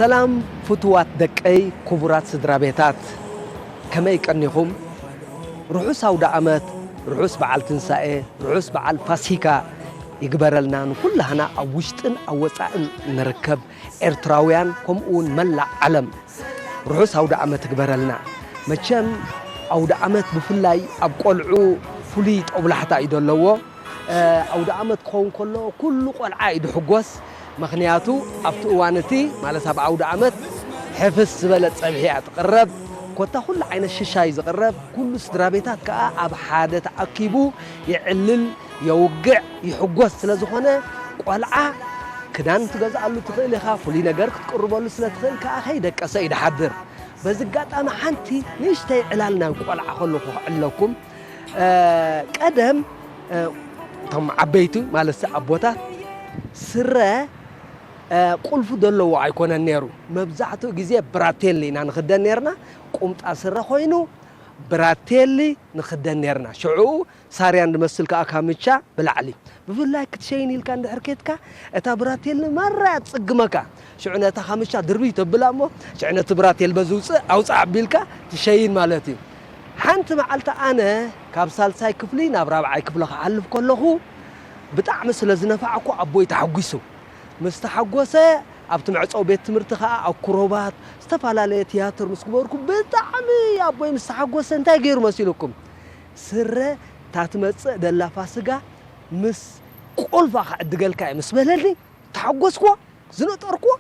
ሰላም ፍቱዋት ደቀይ፣ ክቡራት ስድራ ቤታት፣ ከመይ ቀኒኹም? ርሑስ ኣውደ ዓመት፣ ርሑስ በዓል ትንሳኤ፣ ርሑስ በዓል ፋሲካ ይግበረልና። ንኩላህና ኣብ ውሽጥን ኣብ ወጻእን ንርከብ ኤርትራውያን፣ ከምኡ እውን መላእ ዓለም ርሑስ ኣውደ ዓመት ይግበረልና። መቸም ኣውደ ዓመት ብፍላይ ኣብ ቆልዑ ፍሉይ ጦብላሕታ እዩ ዘለዎ። እ፣ ኣውደ ዓመት ክኸውን ከሎ ኩሉ ቆልዓ እዩ ድሕጎስ። ምኽንያቱ ኣብቲ እዋን እቲ፣ ማለት ኣብ ኣውደ ዓመት፣ ሕፍስ ዝበለ ጸብሒ እያ ትቕረብ። ኮታ ኩሉ ዓይነት ሽሻይ ዝቕረብ፣ ኩሉ ስድራ ቤታት ከኣ ኣብ ሓደ ተኣኪቡ የዕልል፣ የውግዕ፣ ይሕጎስ። ስለ ዝኾነ ቆልዓ ክዳን ትገዝኣሉ ትኽእል ኢኻ፣ ፍሉይ ነገር ክትቅርበሉ ስለ ትኽእል ከኣ ከይደቀሰ እዩ ድሓድር። በዚ ኣጋጣሚ ሓንቲ ንእሽተይ ዕላል ናብ ቆልዓ ከለኹ ክዕለኩም። እ፣ ቀደም፣ እ፣ እቶም ዓበይቲ ማለት ኣቦታት ስረ፣ እ፣ ቁልፊ ዘለዎ ኣይኮነን ነይሩ። መብዛሕትኡ ግዜ ብራቴሊ ኢና ንኽደን ነይርና። ቁምጣ ስረ ኮይኑ ብራቴሊ ንኽደን ነይርና። ሽዑ ሳርያን ዝመስል ከኣ ካምቻ ብላዕሊ። ብፍላይ ክትሸይን ኢልካ እንድሕር ኬድካ፣ እታ ብራቴሊ ማራ እያ ትጽግመካ። ሽዑ ነታ ካምቻ ድርብይ ተብላ እሞ፣ ሽዑ ነቲ ብራቴሊ በዚ ውጽእ ኣውጽእ ኣቢልካ ትሸይን ማለት እዩ። ሓንቲ መዓልቲ ኣነ ካብ ሳልሳይ ክፍሊ ናብ ራብዓይ ክፍሊ ክሓልፍ ከለኹ፣ ብጣዕሚ ስለ ዝነፋዕኩ ኣቦይ ተሓጒሱ። ምስ ተሓጎሰ፣ ኣብቲ መዕጸዊ ቤት ትምህርቲ ከኣ ኣክሮባት፣ ዝተፈላለየ ትያትር ምስ ግበርኩ፣ ብጣዕሚ ኣቦይ ምስ ተሓጎሰ እንታይ ገይሩ መሲልኩም? ስረ እታ ትመጽእ ደላ ፋስጋ ምስ ቁልፋ ክዕድገልካ እየ ምስ በለኒ፣ ተሓጎስኩዎ፣ ዝነጠርኩዎ።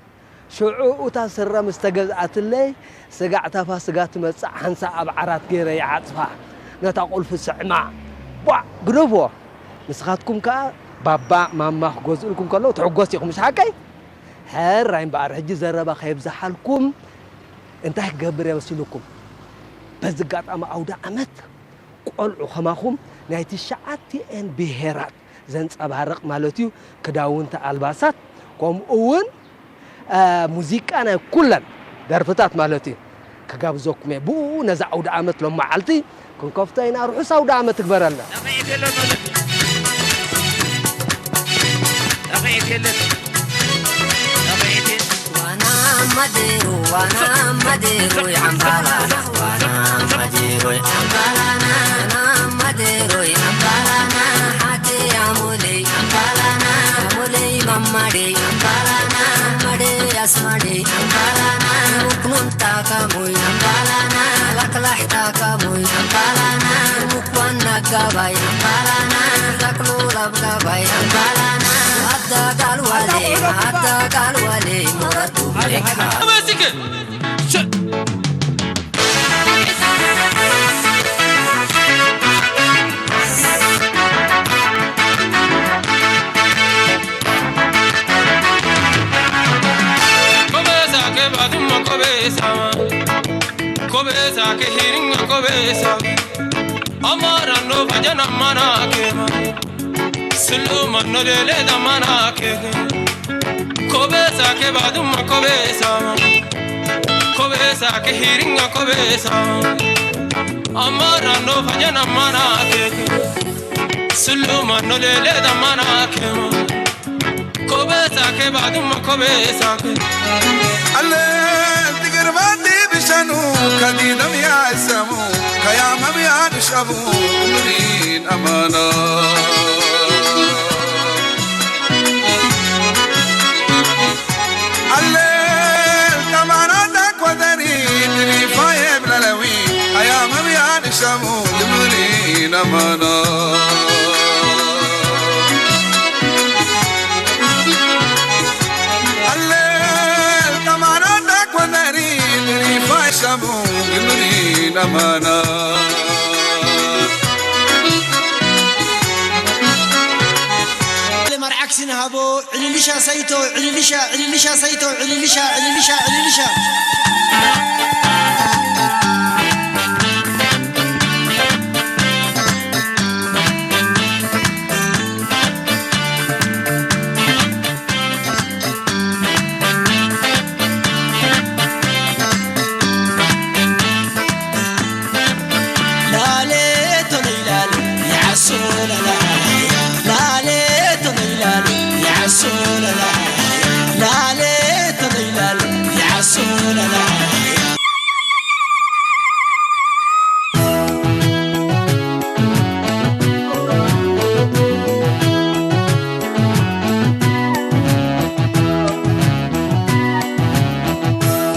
ሽዑ እታ ስረ ምስ ተገዝኣትለይ፣ ስጋዕ እታ ፋስጋ ትመጽእ ሓንሳእ ኣብ ዓራት ገይረ ይዓጽፋ። ነታ ቁልፊ ስዕማ፣ ቧዕ፣ ግደፍዎ። ንስኻትኩም ከኣ ባባ፣ ማማ ክገዝኡልኩም ከለዉ ትሕጎስ ኢኹም፣ ምሽ ሓቀይ? ሕራይ እምበኣር፣ ሕጂ ዘረባ ከየብዝሓልኩም፣ እንታይ ክገብር እየ መሲልኩም? በዚ ኣጋጣሚ ኣውደ ዓመት ቆልዑ ከማኹም ናይ ትሽዓቲኤን ብሄራት ዘንጸባርቕ ማለት እዩ፣ ክዳውንቲ፣ ኣልባሳት፣ ከምኡ እውን፣ እ፣ ሙዚቃ ናይ ኩለን ደርፍታት ማለት እዩ፣ ክጋብዘኩም እየ። ብኡ ነዛ ኣውደ ዓመት ሎም መዓልቲ ክንከፍቶ ኢና። ርሑስ ኣውደ ዓመት ትግበረልና። ዋና ማዴሮ፣ ዋና ማዴሮ፣ ያምባላና፣ ዋና ማዴሮ፣ ያምባላና፣ ዋና ማዴሮ፣ ያምባላና፣ ሓቴ ያሙለይ፣ ያምባላና፣ ያሙለይ ማማዴ፣ ያምባላና፣ ማዴ ያስማዴ፣ ያምባላና፣ ሙክኑን ታካሙይ፣ ያምባላና፣ ላክላሕ ታካሙይ፣ ያምባላና፣ ሙኳን ናጋባይ፣ ያምባላና፣ ላክሉል ኣብጋባይ፣ ያምባላና፣ ኣዳጋል ዋሌ፣ ኣዳጋል ዋሌ፣ መረቱ ብሬካ። Kobesa ke baduma kobesa. Kobesa ke hiringa kobesa. Amara no vayana mana ke. Suluma no lele da mana ke. Kobesa ke baduma kobesa. Kobesa ke hiringa kobesa. Amara no vayana mana ke. Suluma no lele da mana ke. Kobesa ke baduma kobesa ke. Ale tigar bati bishanu kadi dam ya samu kaya mam ya shabu murin amana. Ale tamana ta kwadari diri faye blalawi kaya mam ya shabu murin amana. መርዓ ክስንሃቦ ዕልልሻ ሰይቶ ዕልልሻ ዕልልሻ ሰይቶ ዕልልሻ ዕልልሻ ዕልልሻ።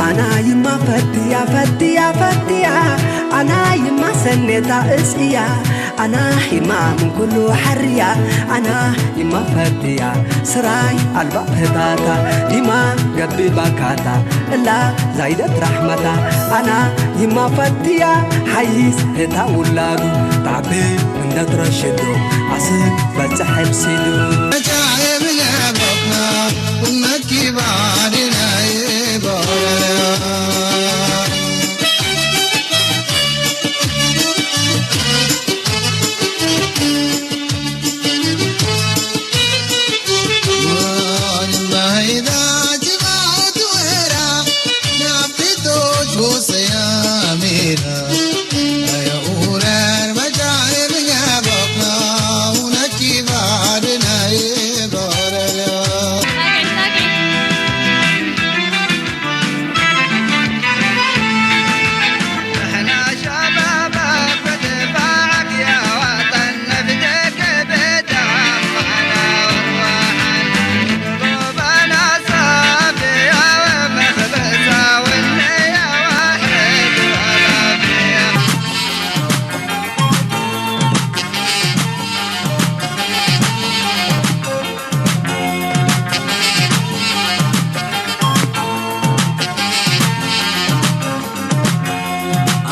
ኣና ይማ ፈትያ ፈትያ ፈትያ ኣና ይማ ሰኔታ እስያ ኣና ይማ ምን ኩሉ ሓርያ ኣና ይማ ፈትያ ስራይ ኣልባ ህታታ ይማ ገቢ ባካታ እላ ዛይደት ራሕመታ ኣና ይማ ፈትያ ሓይስ ህታ ውላዱ ታቤ እንደትረሽዶ ኣስብ በጽሕ ሕብሲዱ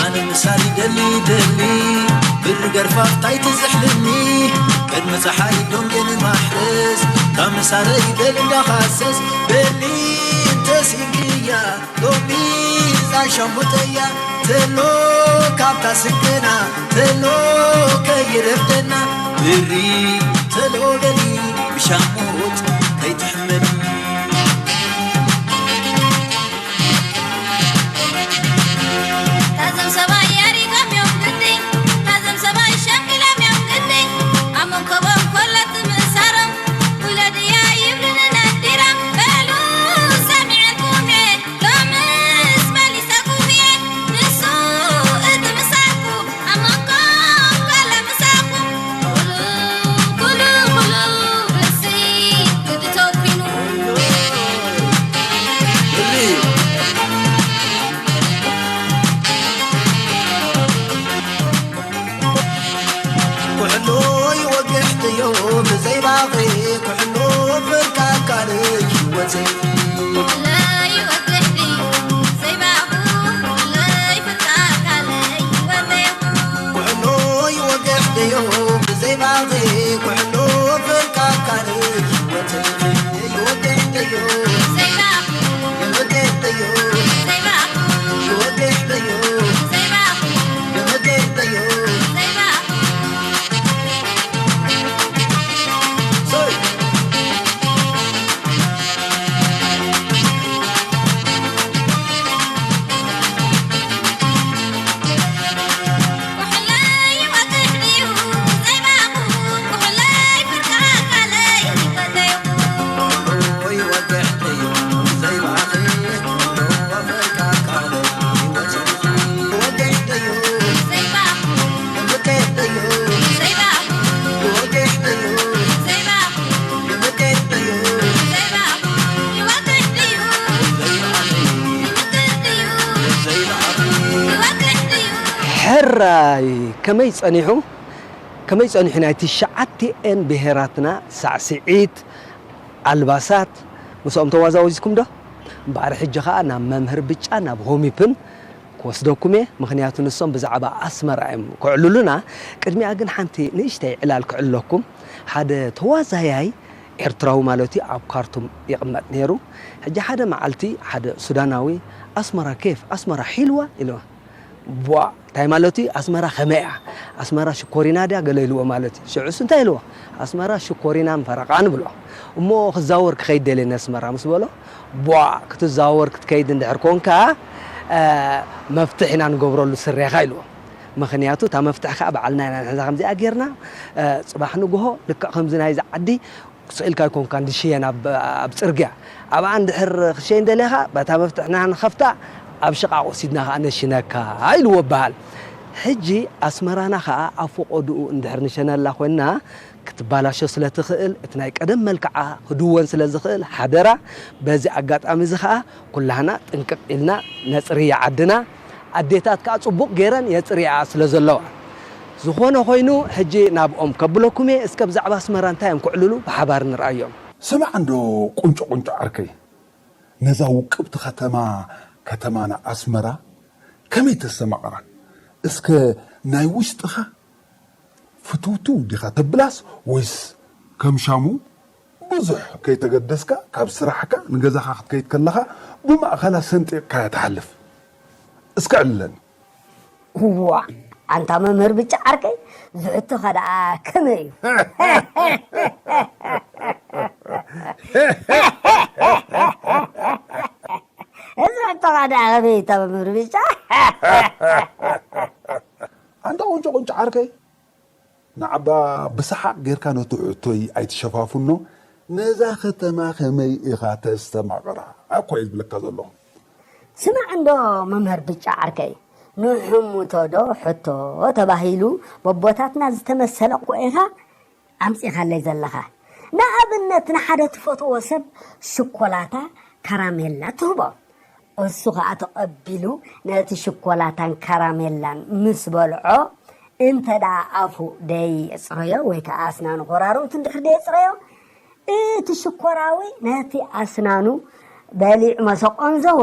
ኣነ ምሳል ይደሊ ደሊ ብሪ ገርፋፍ ታይ ትዝሕልኒ ቅድሚ ፀሓይ ዶንጌን ማሕረስ ካብ ምሳለ ይደል እንዳኻሰስ በሊ እንተሲንክያ ሎሚ ዛይ ሸሙጠያ ተሎ ካብታ ስንቅና ተሎ ከይረፍደና ብሪ ተሎ በሊ ብሻሙጥ ከይትሕመኒ ታዘም ሰባይ ኣሪጎም እዮም ግዲ ታዘም ሰባይ ሸቂሎም እዮም ግዲ ኣብ መንኮቦም ኮሎ ትምእሳሮም ውለድያ ይብሉኒ ነዲራ በሉ ሰሚዐኩም እየ ሎምስ መሊሰኩም እየ ንሱ እቲ ምሳኩ ኣብ መንኮም ኮሎ ምሳኩ ኩሉ ኩሉ ኩሉ ብሲ ግዲ ተኩኑ ኩሕሎ ይወግሕ ድዮ ብዘይ ባኺ ኩሕሎ ፍርቃ ካልእ ህይወተይ ኩሕሎ ይወግሕ ድዮ ብዘይ ባኺ ኩሕሎ ይወግሕ ድዮ ብዘይ ባኺ ኩሕሎ ፍርቃ ካልእ ህይወተይ ይወግሕ ድዮ ብዘይ ባኺ ይወግሕ ድዮ ብዘይ ባኺ ይወግሕ ድዮ ብዘይ ባኺ ይወግሕ ድዮ ብዘይ ባኺ ሕራይ ከመይ ጸኒሑ? ከመይ ጸኒሑ ናይቲ ትሽዓቲኤን ብሄራትና ሳዕስዒት፣ ኣልባሳት ምስኦም ተዋዛወዝኩም ዶ? እምበኣር ሕጂ ኸኣ ናብ መምህር ብጫ ናብ ሆሚፕን ክወስደኩም እየ። ምኽንያቱ ንሶም ብዛዕባ ኣስመራ እዮም ክዕልሉና። ቅድሚኣ ግን ሓንቲ ንእሽተይ ዕላል ክዕልለኩም። ሓደ ተዋዛያይ ኤርትራዊ ማለት እዩ ኣብ ካርቱም ይቕመጥ ነይሩ። ሕጂ ሓደ መዓልቲ ሓደ ሱዳናዊ ኣስመራ ኬፍ ኣስመራ ሒልዋ ኢልዎ። ቧእ እንታይ ማለት እዩ ኣስመራ ከመይ እያ ኣስመራ ሽኮሪና ድያ ገለ ኢልዎ ማለት እዩ ሽዑስ እንታይ ኢልዎ ኣስመራ ሽኮሪናን ፈረቓን ብሎ እሞ ክዛወር ክኸይድ ደልየ ነስመራ ምስ በሎ ቧእ ክትዛወር ክትከይድ እንድሕር ኮንካ መፍትሕ ኢና ንገብረሉ ስሬኻ ኢልዎ ምኽንያቱ እታ መፍትሕ ከዓ በዓልና ኢና ንሕዛ ከምዚኣ ጌርና ፅባሕ ንግሆ ልክዕ ከምዚ ናይዚ ዓዲ ስቕ ኢልካ ኣይኮንካን ድሽየን ኣብ ኣብ ጽርግያ። ኣብኣ እንድሕር ክሸይን ደሊኻ፣ በታ መፍትሕ ንሕና ንኸፍታ፣ ኣብ ሽቓቕ ወሲድና ኸኣ ነሽነካ ኢልዎ ይበሃል። ሕጂ ኣስመራና ኸኣ ኣብ ፈቖድኡ እንድሕር ንሸነላ ኮይንና፣ ክትባላሾ ስለ ትኽእል፣ እቲ ናይ ቀደም መልክዓ ክድወን ስለ ዝኽእል፣ ሓደራ በዚ ኣጋጣሚ እዚ ኸኣ ኩላህና ጥንቅቕ ኢልና ነጽርያ ዓድና። ኣዴታት ከኣ ጽቡቕ ገይረን የጽርያ ስለ ዘለዋ። ዝኾነ ኮይኑ፣ ሕጂ ናብኦም ከብለኩም እየ። እስከ ብዛዕባ ኣስመራ እንታይ እዮም ክዕልሉ ብሓባር ንርኣዮም። ስማዕ እንዶ ቁንጮ ቁንጮ ዓርከይ፣ ነዛ ውቅብቲ ከተማ፣ ከተማና ኣስመራ ከመይ ተስተማቕራ? እስከ ናይ ውሽጥኻ ፍትውትው ዲኻ ተብላስ ወይስ ከም ሻሙ ብዙሕ ከይተገደስካ ካብ ስራሕካ ንገዛኻ ክትከይድ ከለኻ ብማእኸላ ሰንጢቕካያ ትሓልፍ? እስከ ዕልለኒ። ዋ፣ ኣንታ መምህር ብጫ ዓርከይ፣ ዝሕቶኻ ደኣ ከመይ እዩ? እዚ ሕቶኻ ደኣ ከመይ እዩ፣ ኣንታ መምህር ብጫ? ኣንታ ቁንጮ ቁንጮ ዓርከይ፣ ንዓባ ብሰሓቕ ጌርካ ነቲ ሕቶይ ኣይትሸፋፍኖ። ነዛ ከተማ ከመይ ኢኻ ተስተማቕራ እኮ እየ ዝብለካ ዘለኹ። ስማዕ እንዶ መምህር ብጫ ዓርከይ፣ ንሕሙቶ ዶ ሕቶ ተባሂሉ በቦታትና ዝተመሰለ እኮ ኢኻ ኣምጺኻለይ ዘለኻ። ንኣብነት ንሓደ ትፈትዎ ሰብ ሽኮላታ ካራሜላ ትህቦ። እሱ ኸኣ ተቐቢሉ ነቲ ሽኮላታን ካራሜላን ምስ በልዖ፣ እንተ ደኣ ኣፉ ደየጽረዮ ወይ ከኣ ኣስናኑ ኮራርምቱ እንድሕር ደየጽረዮ፣ እቲ ሽኮራዊ ነቲ ኣስናኑ በሊዑ መሰቆንዘዎ፣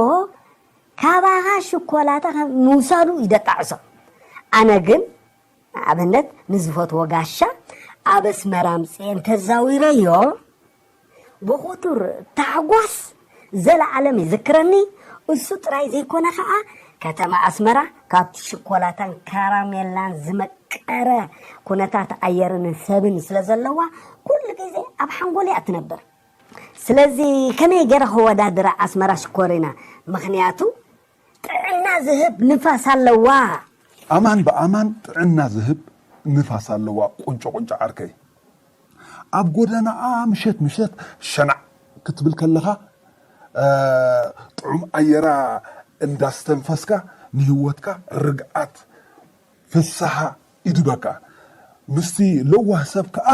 ካባኻ ሽኮላታ ከም ምውሳዱ ይደጣዕሶ። ኣነ ግን ንኣብነት ንዝፈትዎ ጋሻ ኣብ ኣስመራ ኣምጽኤ እንተዛዊረዮ፣ ብኽቱር ታሕጓስ ዘለኣለም ይዝክረኒ። እሱ ጥራይ ዘይኮነ ኸኣ፣ ከተማ ኣስመራ ካብቲ ሽኮላታን ካራሜላን ዝመቀረ ኩነታት ኣየርን ሰብን ስለ ዘለዋ፣ ኩሉ ግዜ ኣብ ሓንጎለይ እያ ትነብር። ስለዚ ከመይ ገይረ ክወዳድራ ኣስመራ ሽኮሪና? ምኽንያቱ ጥዕና ዝህብ ንፋስ ኣለዋ። ኣማን ብኣማን ጥዕና ዝህብ ንፋስ ኣለዋ ቁንጮ ቁንጮ ዓርከይ። ኣብ ጎደናኣ ምሸት ምሸት ሸናዕ ክትብል ከለኻ፣ እ፣ ጥዑም ኣየራ እንዳስተንፈስካ ንህይወትካ ርግኣት፣ ፍስሓ ይድበካ። ምስቲ ለዋህ ሰብ ከኣ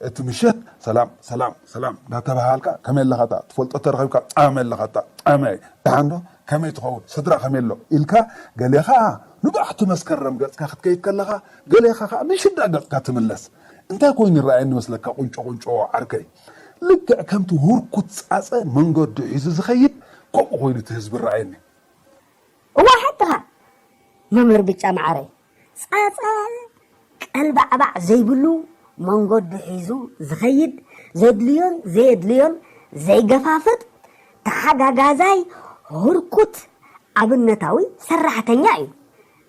እቲ ምሸት ሰላም፣ ሰላም፣ ሰላም እንዳተባሃልካ፣ ከመይ ኣለኻታ? ትፈልጦ ተረኺብካ፣ ጻመ ኣለኻታ? ጻመ። ደሓን ዶ? ከመይ ትኸውን? ስድራ ከመይ ኣሎ? ኢልካ፣ ገሌኻ ንባዕቲ መስከረም ገጽካ ክትከይድ ከለኻ፣ ገሌኻ ከኣ ምሽዳ ገጽካ ትምለስ። እንታይ ኮይኑ ይረኣየኒ መስለካ? ቁንጮ፣ ቁንጮ ዓርከይ። ልክዕ ከምቲ ህርኩት ጻጸ መንገዱ ሒዙ ዝኸይድ፣ ከምኡ ኮይኑ እቲ ህዝቢ ይረኣየኒ። እዋ ሓቅኻ መምህር ብጫ መዓረይ፣ ጻጻ ቀልባዕባዕ ዘይብሉ መንገዱ ሒዙ ዝኸይድ፣ ዘድልዮን ዘየድልዮን ዘይገፋፍጥ፣ ተሓጋጋዛይ፣ ህርኩት፣ ኣብነታዊ ሰራሕተኛ እዩ።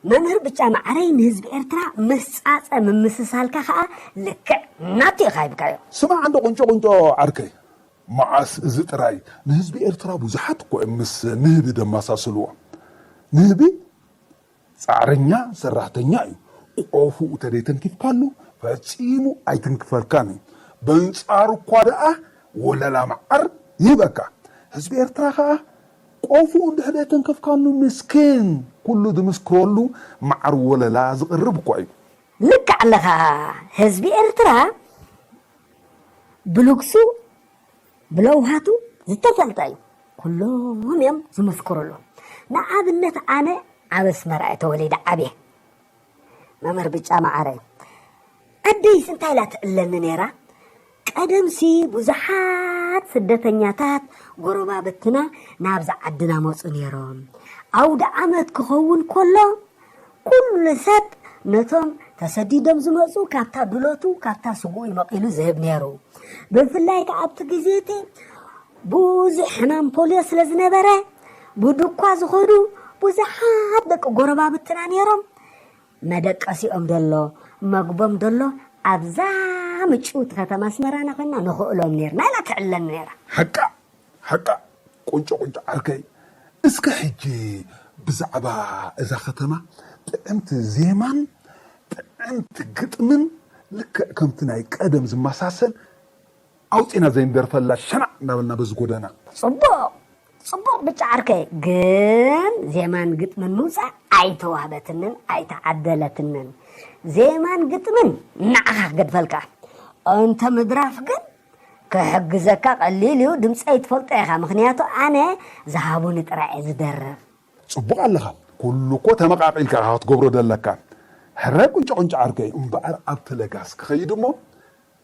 መምህር ብጫ መዓረይ ንህዝቢ ኤርትራ ምስ ጻጸ ምምስሳልካ ከኣ ልክዕ ናቱ ኢኻ ሂብካዮ። ስማዕ እንዶ ቁንጮ ቁንጮ ዓርከይ፣ መዓስ እዚ ጥራይ ንህዝቢ ኤርትራ ብዙሓት እኮ እዮም ምስ ንህቢ ደመሳስልዎ። ንህቢ ጻዕረኛ ሰራሕተኛ እዩ። ቆፉኡ ተደይተንኪፍካሉ ፈጺሙ ኣይትንክፈልካን እዩ። በንጻሩ እኳ ደኣ ወለላ መዓር ይህበካ። ህዝቢ ኤርትራ ከኣ ቆፉኡ እንድሕር ደይተንከፍካሉ ምስኪን ኩሉ ዝምስክረሉ መዓር ወለላ ዝቕርብ እኳ እዩ። ልክዕ ኣለኻ። ህዝቢ ኤርትራ ብልግሱ ብለውሃቱ ዝተፈልጠ እዩ። ኩሎም እዮም ዝምስክሩሉ። ንኣብነት ኣነ ኣብ ኣስመራ እየ ተወሊደ ዓብየ። መምህር ብጫ መዓረይ፣ ኣደይስ እንታይ ኢላ ትዕለኒ ነይራ? ቀደምሲ ብዙሓት ስደተኛታት ጎረባብትና ናብዛ ዓድና መጹ ነይሮም። ኣውደ ዓመት ክኸውን ከሎ ኩሉ ሰብ ነቶም ተሰዲዶም ዝመጹ ካብታ ድሎቱ፣ ካብታ ስግኡ ይመቒሉ ዝህብ ነይሩ። ብፍላይ ከኣ ኣብቲ ግዜ እቲ ብዙሕ ሕማም ፖልዮ ስለ ዝነበረ፣ ብድኳ ዝኸዱ ብዙሓት ደቂ ጎረባብትና ነይሮም። መደቀሲኦም ደሎ፣ መግቦም ደሎ፣ ኣብዛ ምጭውቲ ከተማ ኣስመራና ኮይና ንኽእሎም ነይርና ኢላ ትዕለኒ ነይራ። ሓቃ፣ ሓቃ፣ ቁንጮ፣ ቁንጮ ዓርከይ። እስከ ሕጂ ብዛዕባ እዛ ከተማ ጥዕምቲ ዜማን ጥዕምቲ ግጥምን ልክዕ ከምቲ ናይ ቀደም ዝመሳሰል ኣውፂና ዘይንደርፈላ ሸናዕ እናበልና በዚ ጎደና። ፅቡቕ ፅቡቕ ብጫ ዓርከይ፣ ግን ዜማን ግጥምን ምውፃእ ኣይተዋህበትንን ኣይተዓደለትንን። ዜማን ግጥምን ንዓኻ ክገድፈልካ፣ እንተ ምድራፍ ግን ክሕግዘካ ቀሊል እዩ። ድምፀይ ትፈልጦ ኢኻ፣ ምክንያቱ ኣነ ዝሃቡኒ ጥራይ እየ ዝደርፍ። ፅቡቕ ኣለኻ፣ ኩሉ እኮ ተመቃቂልካ ኢኻ ክትገብሮ ደለካ። ሕራይ ቁንጫ ቁንጫ ዓርከይ፣ እምበኣር ኣብቲ ለጋስ ክኸይድ እሞ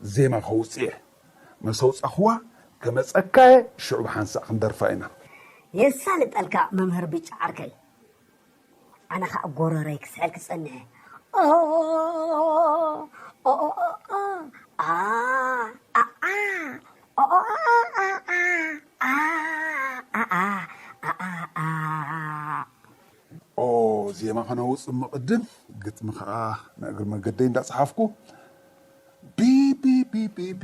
ዜማ ከውፅእ እየ። መሰውፃኽዋ ከመፀካየ ሽዑ ብሓንሳእ ክንደርፋ ኢና። የሳልጠልካ መምህር ብጫ ዓርከይ። ኣነ ከዓ ጎረረይ ክስዕል ክፀንሐ። ኦ ዜማ ከነውፅእ ምቕድም ግጥሚ ከዓ ንእግሪ መገደይ እንዳፀሓፍኩ ቢቢቢቢቢብ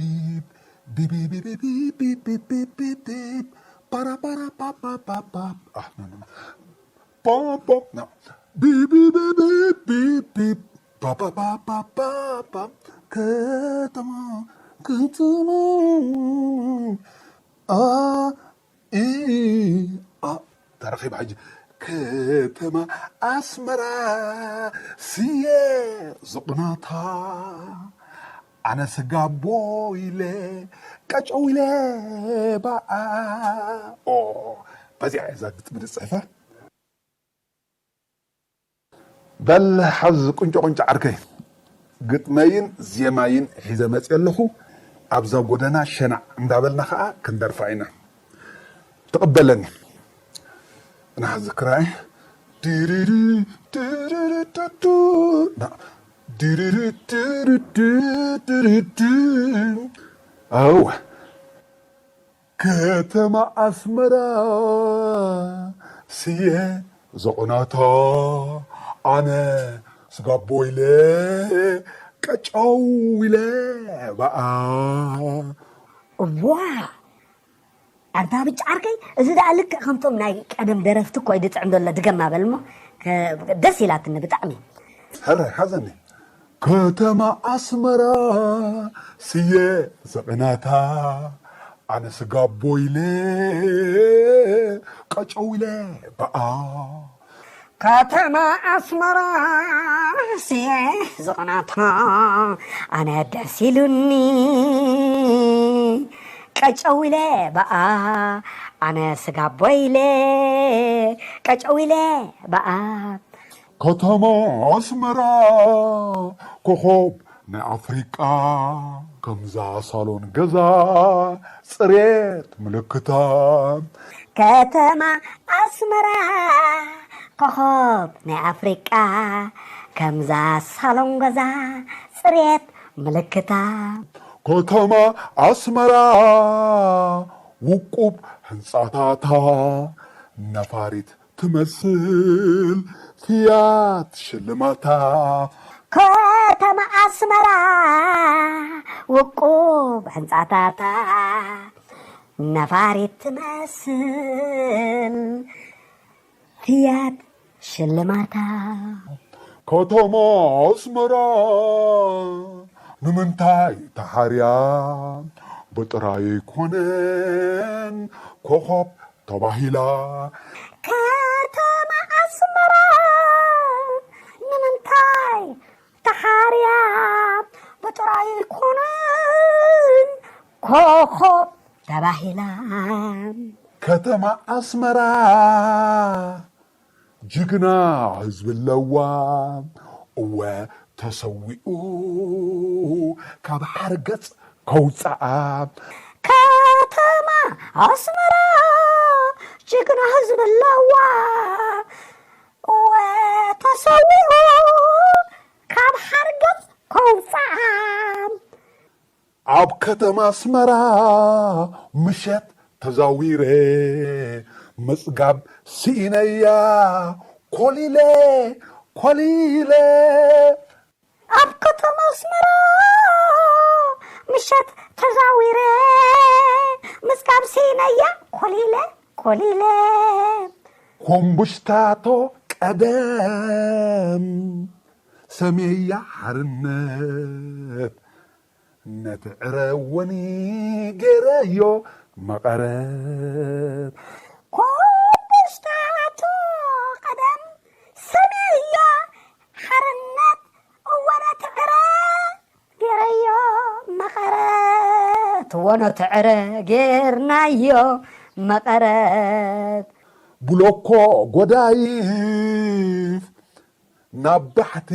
ቢቢቢቢቢቢብ ፓራፓራፓፓፓፓፕ ቢቢቢቢቢብ ፓፓፓፓፓፓፕ ከተማ ከተማ አ ኢ ኣ ተረኺባ ሕጂ ከተማ ኣስመራ ስየ ዝቕናታ ኣነ ስጋቦ ኢለ ቀጨው ኢለ ባኣ ኦ በዚኣ እዛ ግጥሚ ዝፅሕፋ በል ሓዚ ቁንጮ ቁንጮ ዓርከይ ግጥመይን ዜማይን ሒዘ መፅየ ኣለኹ። ኣብዛ ጎደና ሸናዕ እንዳበልና ከዓ ክንደርፋ ኢና። ተቐበለኒ። እና ዝክራይ ድርር ድርር ቱቱ ና ድርር ድርር ድርር ቱ ኣው ከተማ ኣስመራ ስየ ዘቑናታ ኣነ ስጋቦ ኢለ ቀጨው ኢለ ባኣ እዋ ኣንታ ብጫ ዓርከይ፣ እዚ ደኣ ልክዕ ከምቶም ናይ ቀደም ደረፍቲ እኮ እዩ ድጥዕም ዘሎ። ድገማ በል እሞ፣ ከ- ደስ ኢላትኒ ብጣዕሚ። ሕራይ ሓዘኒ ከተማ ኣስመራ ስየ ዘቕናታ ኣነ ስጋቦ ኢለ ቀጨው ኢለ ባኣ ከተማ ኣስመራ ስየ ዝቕናታ ኣነ ደስ ኢሉኒ ቀጨው ኢለ ባኣ ኣነ ስጋቦ ኢለ ቀጨው ኢለ ባኣ ከተማ ኣስመራ ኮኾብ ናይ ኣፍሪቃ ከምዛ ሳሎን ገዛ ጽሬት ምልክታ ከተማ ኣስመራ ኮኾብ ናይ ኣፍሪቃ ከምዛ ሳሎን ገዛ ጽሬት ምልክታ ከተማ ኣስመራ ውቁብ ህንጻታታ ነፋሪት ትመስል ፍያት ሽልማታ ከተማ ኣስመራ ውቁብ ህንጻታታ ነፋሪት ትመስል ፍያት ሽልማታ ከተማ ኣስመራ ንምንታይ ተሓርያ ብጥራይ ኣይኮነን ኮኾብ ተባሂላ ከተማ ኣስመራ ንምንታይ ተሓርያ ብጥራይ ኣይኮነን ኮኾብ ተባሂላ ከተማ ኣስመራ ጅግና ህዝቢ ኣለዋ እወ ተሰዊኡ ካብ ሓርገፅ ከውፅኣ ከተማ ኣስመራ ጅግና ህዝቢ ኣለዋ እወ ተሰዊኡ ካብ ሓርገፅ ከውፅኣ ኣብ ከተማ ኣስመራ ምሸት ተዛዊረ ምፅጋብ ስኢነያ ኮሊለ ኮሊለ ኣብ ከተማ ኣስመራ ምሸት ተዛዊረ ምፅጋብ ስኢነያ ኮሊለ ኮሊለ ኮምቡሽታቶ ቀደም ሰሜያ ሓርነት ነቲ ዕረ እውን ገይረዮ መቐረት። ኮብልስታቱ ቀደም ሰሚዕዮ ሓርነት፣ እወ ነቲ ዕረ ገይረዮ መቐረት፣ እወ ነቲ ዕረ ጌርናዮ መቐረት። ብሎኮ ጎዳይፍ ናብ ባሕቲ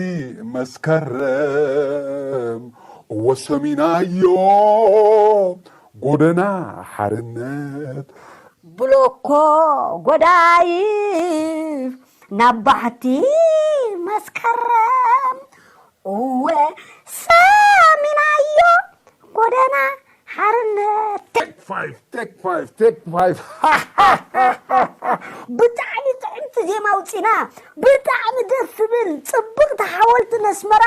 መስከረም፣ እወ ሰሚናዮ ጎደና ሓርነት። ብሎኮ ጎዳይፍ ናብ ባሕቲ መስከረም፣ እወ ሰሚናዮ ጎደና ሓርነት። ቴክ ፋይቭ፣ ቴክ ፋይቭ፣ ቴክ ፋይቭ። ብጣዕሚ ጥዕምቲ ዜማ ኣውፂና። ብጣዕሚ ደስ ዝብል ፅብቕቲ ሓወልቲ ነስመራ።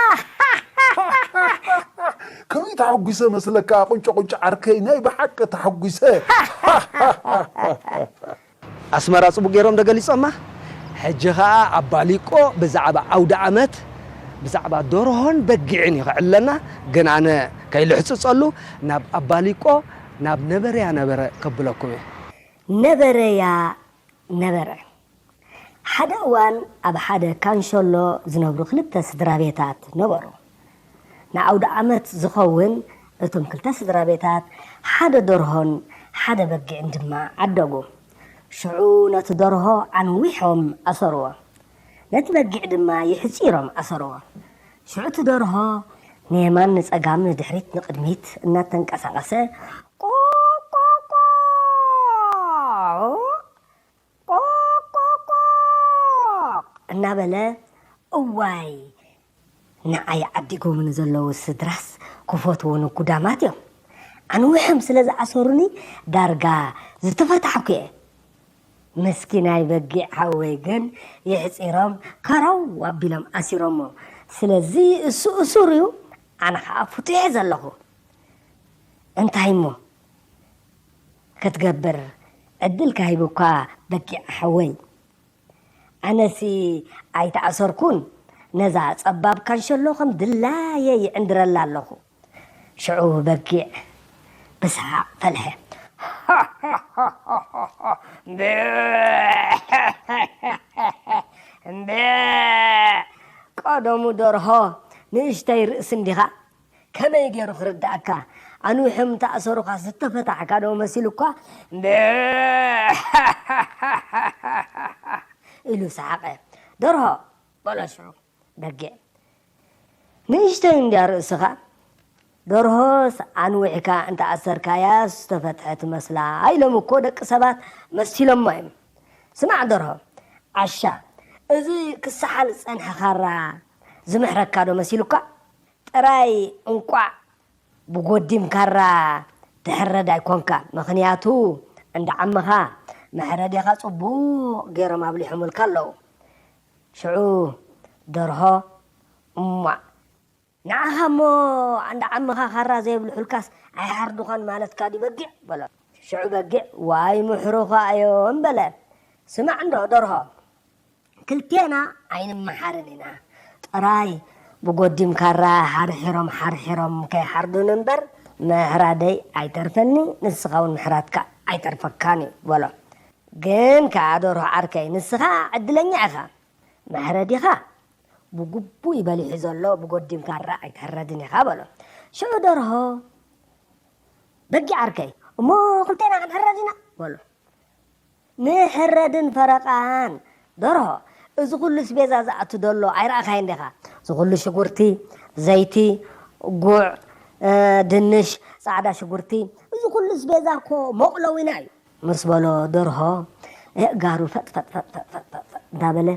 ከመይ ተሓጒሰ መስለካ ቁንጮ ቁንጮ ዓርከይ፣ ናይ ብሓቂ ተሓጒሰ። ኣስመራ ጽቡቅ ገይሮም ዶ ገሊጾማ? ሕጂ ኸኣ ኣባሊቆ ብዛዕባ ኣውደ ኣመት፣ ብዛዕባ ደርሆን በጊዕን እዩ ክዕለና። ግን ኣነ ከይልሕጽጸሉ ናብ ኣባሊቆ፣ ናብ ነበረያ ነበረ ከብለኩም እየ። ነበረያ ነበረ። ሓደ እዋን ኣብ ሓደ ካንሸሎ ዝነብሩ ክልተ ስድራ ቤታት ነበሩ። ንኣውደ ኣመት ዝኸውን እቶም ክልተ ስድራ ቤታት ሓደ ደርሆን ሓደ በጊዕን ድማ ዓደጉ። ሽዑ ነቲ ደርሆ ኣንዊሖም ኣሰርዎ። ነቲ በጊዕ ድማ ይሕጺሮም ኣሰርዎ። ሽዑ እቲ ደርሆ ንየማን ንጸጋም ንድሕሪት ንቕድሚት እናተንቀሳቐሰ ቆቆቆ ቆቆቆ እናበለ፣ እዋይ ንዓይ ዓዲጎምኒ ዘለዉ ስድራስ ክፈትዉኒ ጉዳማት እዮም። ኣንዊሖም ስለ ዝኣሰሩኒ ዳርጋ ዝተፈታሕኩ እየ። ምስኪናይ በጊዕ ሓወይ ግን የሕጺሮም ከረው ኣቢሎም ኣሲሮሞ። ስለዚ እሱ እሱር እዩ፣ ኣነ ኸኣ ፍቱሕ እየ ዘለኹ። እንታይ እሞ ክትገብር ዕድል ካሂቡካ በጊዕ ሓወይ? ኣነሲ ኣይተኣሰርኩን፣ ነዛ ጸባብ ካንሸሎ ከም ድላየ ይዕንድረላ ኣለኹ። ሽዑ በጊዕ ብሰሓቕ ፈልሐ። እምቢ! ቀደሙ ደርሆ ንእሽተይ ርእሲ እንዲኻ። ከመይ ገይሩ ክርድኣካ? ኣንዊሖም እንተኣሰሩኻ ዝተፈታሕካ ዶ መሲሉኳ? እምቢ! ኢሉ ሰሓቐ። ደርሆ! በሎ ሽዑ በጊዕ። ንእሽተይ እንድያ ርእስኻ። ደርሆስ ኣንዊሕካ እንተኣሰርካያ ዝተፈትሐ ትመስላ ኢሎም እኮ ደቂ ሰባት መሲሎሞ እዮም። ስማዕ ደርሆ፣ ዓሻ፣ እዚ ክሰሓል ዝጸንሐ ካራ ዝምሕረካ ዶ መሲሉካ? ጥራይ እንቋዕ ብጎዲም ካራ ትሕረድ ኣይኮንካ። ምኽንያቱ እንዳ ዓምኻ መሕረዲኻ ጽቡቕ ገይሮም ኣብሊሖምልካ ኣለዉ። ሽዑ ደርሆ፣ እሟ፣ ንዓኻ እሞ እንዳ ዓምኻ ካራ ዘየብልሑልካስ ኣይሓርዱኻን ማለትካ ድዩ በጊዕ? በሎ። ሽዑ በጊዕ፣ ዋይ ምሕሩኻ እዮም በለ። ስማዕ እንዶ ደርሆ፣ ክልቴና ኣይንመሓርን ኢና። ጥራይ ብጎዲም ካራ ሓርሒሮም ሓርሒሮም ከይሓርዱኒ እምበር ምሕራደይ ኣይተርፈኒ፣ ንስኻ እውን ምሕራድካ ኣይተርፈካን እዩ በሎ። ግን ከኣ ደርሆ ዓርከይ፣ ንስኻ ዕድለኛ ኢኻ። መሕረዲኻ ብግቡእ እዩ በሊሑ ዘሎ፣ ብጎዲም ካራ ኣይትሕረድን ኢኻ በሎ። ሽዑ ደርሆ፣ በጊዕ ዓርከይ፣ እሞ ክልቴና ክንሕረድ ኢና በሎ። ንሕረድን ፈረቓን። ደርሆ፣ እዚ ኩሉ ስቤዛ ዝኣቱ ዘሎ ኣይረኣኻዮን ዲኻ? እዚ ኩሉ ሽጉርቲ፣ ዘይቲ፣ ጉዕ፣ እ፣ ድንሽ፣ ጻዕዳ ሽጉርቲ፣ እዚ ኩሉ ስቤዛ እኮ መቑለዊና እዩ። ምስ በሎ ደርሆ፣ ኣእጋሩ ፈጥ ፈጥ ፈጥ ፈጥ ፈጥ ፈጥ እንዳበለ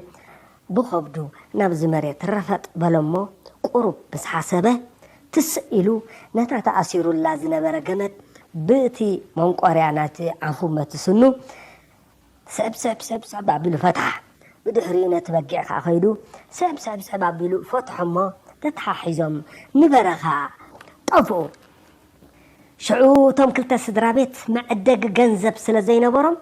ብኸብዱ ናብዚ መሬት ረፈጥ በለሞ፣ ቁሩብ ምስ ሓሰበ፣ ትስእ ኢሉ ነታ ተኣሲሩላ ዝነበረ ገመድ ብእቲ መንቆርያ ናይቲ ኣፉ መትስኑ ስዕብ ስዕብ ስዕብ ስዕብ ኣቢሉ ፈትሓ። ብድሕሪኡ ነቲ በጊዕ ከኣ ከይዱ ስዕብ ስዕብ ስዕብ ኣቢሉ ፈትሖ እሞ ተተሓሒዞም ንበረኻ ጠፍኡ። ሽዑ እቶም ክልተ ስድራ ቤት መዐደጊ ገንዘብ ስለ ዘይነበሮም፣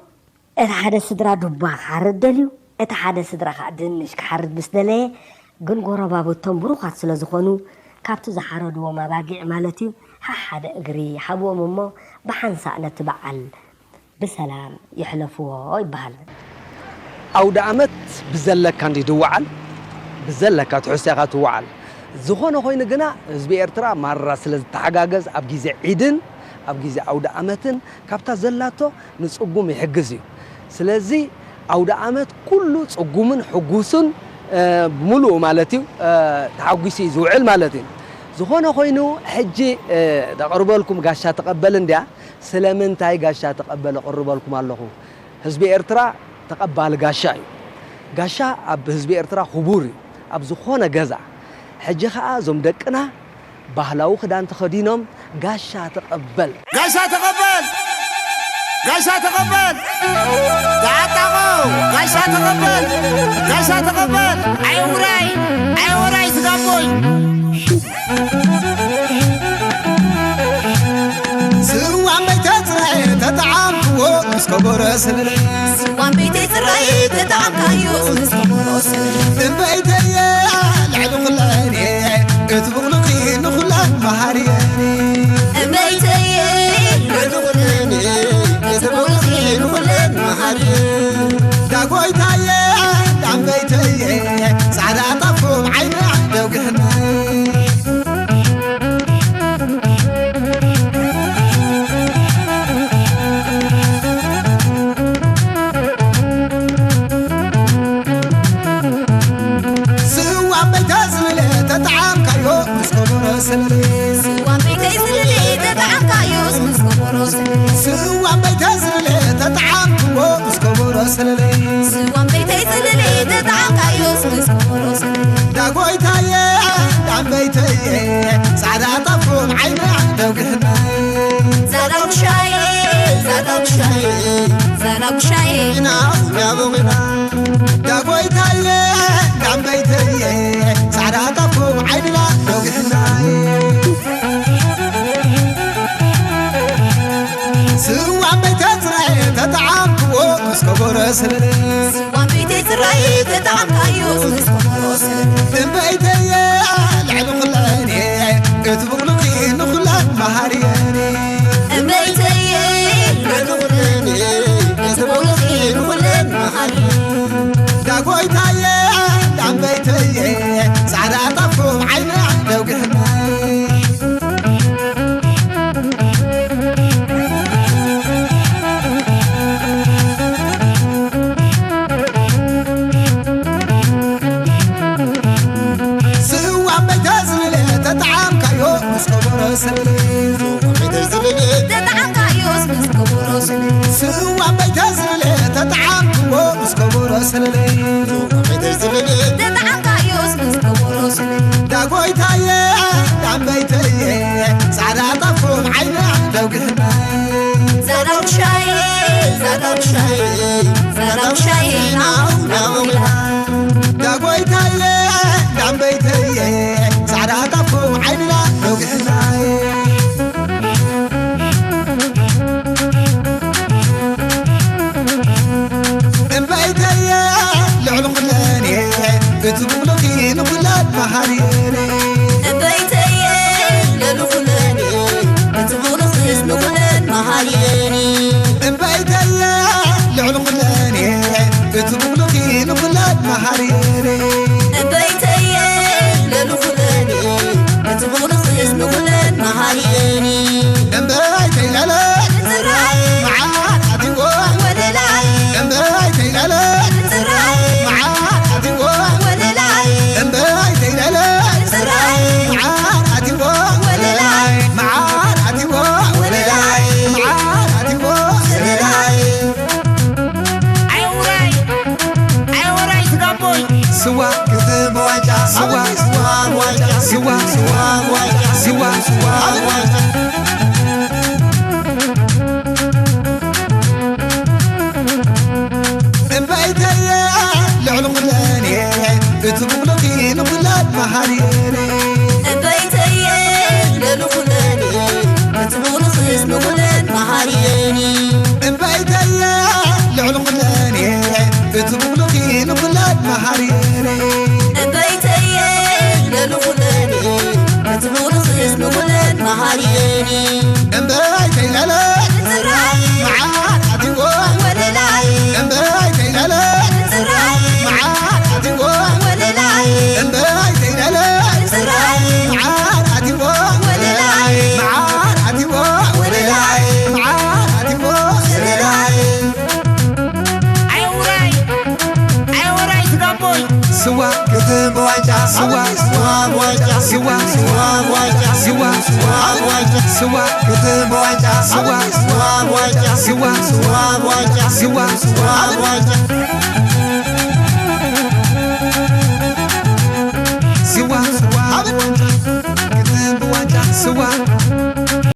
እቲ ሓደ ስድራ ዱባ ክሓርድ ደልዩ፣ እቲ ሓደ ስድራ ከኣ ድንሽ ክሓርድ ምስ ደለየ፣ ግን ጎረባብቶም ብሩኻት ስለ ዝኾኑ፣ ካብቲ ዝሓረድዎም ኣባጊዕ ማለት እዩ፣ ሓሓደ እግሪ ሃብዎም እሞ ብሓንሳእ ነቲ በዓል ብሰላም ይሕለፍዎ ይበሃል። ኣውደ ኣመት ብዘለካ እንዲ ድወዓል፣ ብዘለካ ትሕዝቶ ኢኻ ትወዓል። ዝኾነ ኮይኑ ግና ህዝቢ ኤርትራ ማራ ስለ ዝተሓጋገዝ ኣብ ግዜ ዒድን ኣብ ግዜ ኣውደ ኣመትን ካብታ ዘላቶ ንጽጉም ይሕግዝ እዩ። ስለዚ ኣውደ ኣመት ኩሉ ጽጉምን ሕጉስን፣ እ፣ ብምሉኡ ማለት እዩ፣ እ፣ ተሓጒሱ እዩ ዝውዕል ማለት እዩ። ዝኾነ ኮይኑ ሕጂ፣ እ፣ ደቕርበልኩም ጋሻ ተቐበል እንድያ። ስለምንታይ ጋሻ ተቐበል እቕርበልኩም ኣለኹ? ህዝቢ ኤርትራ ተቐባሊ ጋሻ እዩ። ጋሻ ኣብ ህዝቢ ኤርትራ ክቡር እዩ። ኣብ ዝኾነ ገዛ። ሕጂ ኸኣ እዞም ደቅና ባህላዊ ክዳን ተኸዲኖም ጋሻ ተቐበል። ጋሻ ተቐበል! ጋሻ ተቐበል! ተዓጣቑ! ጋሻ ተቐበል! ጋሻ ተቐበል! ኣይውራይ! ኣይወራይ ስጋቦይ! ስዋን በይተ ጽራይ ተጠዓምክዎ ምስ ከበሮ ስልል። ስዋን በይተ ጽራይ ተጠዓምካዮ ምስ ከበሮ ስልል። እምበይተየ ልዕሊ ኩለን እቲ ብቕልኺ ንኹለን መሃርየን። እምበይተየ ልዕሊ ኩለን እቲ ብቕልኺ ንኹለን መሃርየን። ዳጎይታየ ዳምበይተየ ጻዕዳ ጣፎም ዓይና ደውግሕና። ስዋ እምበይተ ዝብለ ተጠዓምካዮ ምስ ከበሮ ስልል። ስዋ እምበይተ ዝብለ ተጠዓምካዮ ምስ ከበሮ ስልል። ስዋ እምበይተ ዝብለ ተጠዓምክዎ ምስ ከበሮ ስልል። ስዋ እምበይተ ዝብለ ተጠዓምካዮ ምስ ከበሮ ስልል። ዳጎይታየ ዳምበይተየ ጻዕዳ ጣፎም ዓይና ደውግሕና። ዛዳጉሻይ ዛዳጉሻይ ዛዳጉሻይ ናው ያበዊና። ዳጎይታየ ዳምበይተየ ጻዕዳ ጣፎም ዓይና ደውግሕና። ስዋ እምበይተ ጽራይ ተጠዓምክዎ ምስ ከበሮ ስልል። ስዋ እምበይተ ጽራይ ተጠዓምካዮ ምስ ከበሮ ስልል። እምበይተየ ልዕሊ ኩለን እቲ ብቕልኺ ንኹለን መሃርየን። እምበይተየ ልዕሊ ኩለን እቲ ብቕልኺ ንኹለን መሃርየን። ዳጎይታየ ዳምበይተየ ጻዕዳ ጣፎም ዓይና ደውግሕና። ስዋ እምበይተ ዝብለ ተጠዓምካዮ ምስ ከበሮ ስልል። እምበይተ ዝብለ ተጠዓምካዮ ምስ ከበሮ ስልል። ስዋ እምበይተ ዝብለ ተጠዓምክዎ ምስ ከበሮ ስልል። እምበይተ ዝብለ ተጠዓምካዮ ምስ ከበሮ ስልል። ዳጎይታየ ዳምበይተየ ጻዕዳ ጣፎም ዓይና ደውግሕና። ዛዳጉሻይ ዛዳጉሻይ ዛዳጉሻይ ናው ናውላ። ዳጎይታየ ዳምበይተየ ጻዕዳ ጣፎም ዓይና ደውግሕናየ። እምበይተየ ልዕሊ ኩለንየ እቲ ብቑልኺ ንኹለን መሃርየኒ። እምበይተየ ልዕሊ ኩለንየ እቲ ብቑልኺስ ንኹለን መሃርየኒ። እምበይተየ ልዕሊ ኩለንየ እቲ ብቑልኺ ንኹለን መሃርየኒ። እምበይተየ ልዕሊ ኩለንየ እቲ ብቑልኺስ ንኹለን መሃርየኒ። እምበይ ተይለለ ጽራይ መዓር ኣትዎ ወለላይ። እምበይ ተይለለ ጽራይ መዓር ኣትዎ ወለላይ። እምበይ ተይለለ ጽራይ መዓር ኣትዎ ወለላይ። መዓር ኣትዎ ወለላይ። መዓር ኣትዎ ወለላይ። ኣይ ውራይ፣ ኣይ ውራይ ስጋቦይ። ስዋ ክትመዋጫ፣ ስዋ፣ ስዋ መዋጫ፣ ስዋ፣ ስዋ መዋጫ፣ ስዋ፣ ስዋ መዋጫ። እምበይተየ ልዕሊ ኩለንየ እቲ ብቑልኺ ንኹለን መሃርየኒ። እምበይተየ ልዕሊ ኩለንየ እቲ ብቑልኺስ ንኹለን መሃርየኒ። እምበይተየ ልዕሊ ኩለንየ እቲ ብቑልኺ ንኹለን መሃርየኒ። እምበይተየ ልዕሊ ኩለንየ እቲ ብቑልኺስ ንኹለን ሃርየኒ እምበይ ከይለለ ጽራይ መዓር ኣትዎ ወለላይ እምበይ ከይለለ ጽራይ መዓር ኣትዎ ወለላይ እምበይ ከይለለ ጽራይ መዓር ኣትዎ ወለላይ መዓር ኣትዎ ወለላይ መዓር ኣትዎ ወለላይ ኣይ ውራይ ኣይ ውራይ ትጋቦይ ስዋ ክትም በዋንጫ ስዋ ስዋ በዋንጫ ስዋ ስዋ በዋንጫ ስዋ ስዋ በዋንጫ ስዋ ክትም በዋንጫ ስዋ ስዋ በዋንጫ ስዋ ስዋ በዋንጫ ስዋ ስዋ በዋንጫ ስዋ ስዋ በዋንጫ ክትም በዋንጫ ስዋ